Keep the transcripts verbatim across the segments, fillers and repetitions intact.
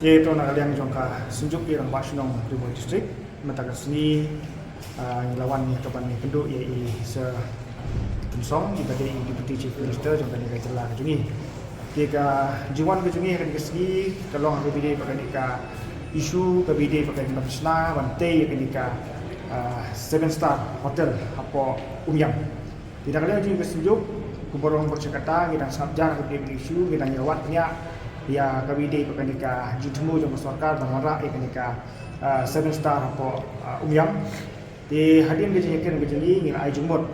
Te to na ka liang jong ka Synjuk Rangbah Shnong Ri Bhoi District, mynta ka sngi, ah, ngi la wan ïa ka ban ïakynduh ïa i Sir Tynsong, i ba dei i Deputy Chief Minister jong kane ka jylla ka jong ngi. Te ka jingwan ka jong ngi ha kane ka sngi ka long ha kaba ïadei bad kane ka issue, kaba ïadei bad kane ka ban shna ban tei ïa kane ka, ah, Seven Star Hotel hapoh Umiam. Te na ka liang jong ka Synjuk, kumba ong bad sha kata, ngi dang sngap jar ha kaba ïadei bad issue, ngi dang ïa wad bniah ïa kaba ïadei bad kane ka jingthmu jong ka sorkar ban wanrah ïa kane ka, ah, Seven Star hapoh, ah, Umiam. Te hadien ka jingïakren ka jong ngi, ngi la ai jingmut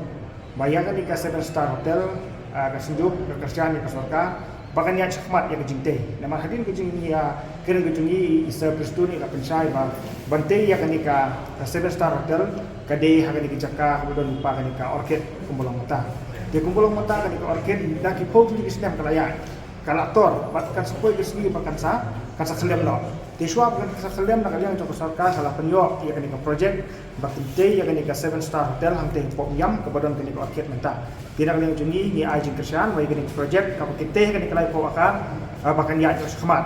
ba ïa kane ka Seven Star Hotel, ah, ka Synjuk ka kyrshan ïa ka sorkar ba kan ïaid shakhmat ïa ka jingtei. Namar hadien ka jingïakren ka jong ngi, i Sir Prestone i la pynshai ba ban tei ïa kane ka, ka Seven Star Hotel ka dei ha kane ka jaka kaba don lypa kane ka Orchid, kumba long mynta. Te kumba long mynta kane ka Orchid, da ki phew tylli ki snem ka la ïaid, ka la tor, bad kan sa poi ka sngi ba kan sa, kan sa khyllem noh. Te shuwa ba kan sa khyllem, na ka liang jong ka sorkar ka la pynïoh ïa kane ka project ba kin tei ïa kane ka Seven Star Hotel hangtei hapoh Umiam kaba don kane ka Orchid mynta. Te na ka liang jong ngi, ngi ai jingkyrshan ba ïa kane ka project kaba kin tei ha kane ka laiphew akar, ah, ba kan ïaid shakhmat.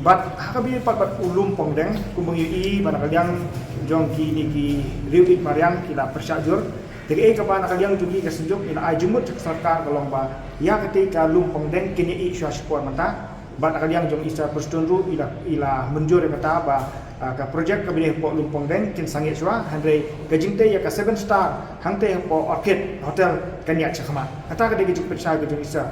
Bad ha kaba ïadei pat bad u Lum Pongdeng, kumba ngi ïohi ba na ka liang jong kine ki riew ïeit mariang ki la pyrshah jur. Te kaei kaba na ka liang jong ngi ka Synjuk ngi la ai jingmut sha ka sorkar ka long ba ïa katei ka Lum Pongdeng kin ïaid shuwa shipor mynta. Bad na ka liang jong i Sir Prestone ruh i la, i la mynjur ïa kata ba, ah, ka project kaba ïadei hapoh Lum Pongdeng kin sangeh shuwa, hynrei ka jingtei ïa ka Seven Star hangtei hapoh Orchid Hotel kan ïaid shakhmat. Kata ka dei ka jingpynshai ka jong i Sir.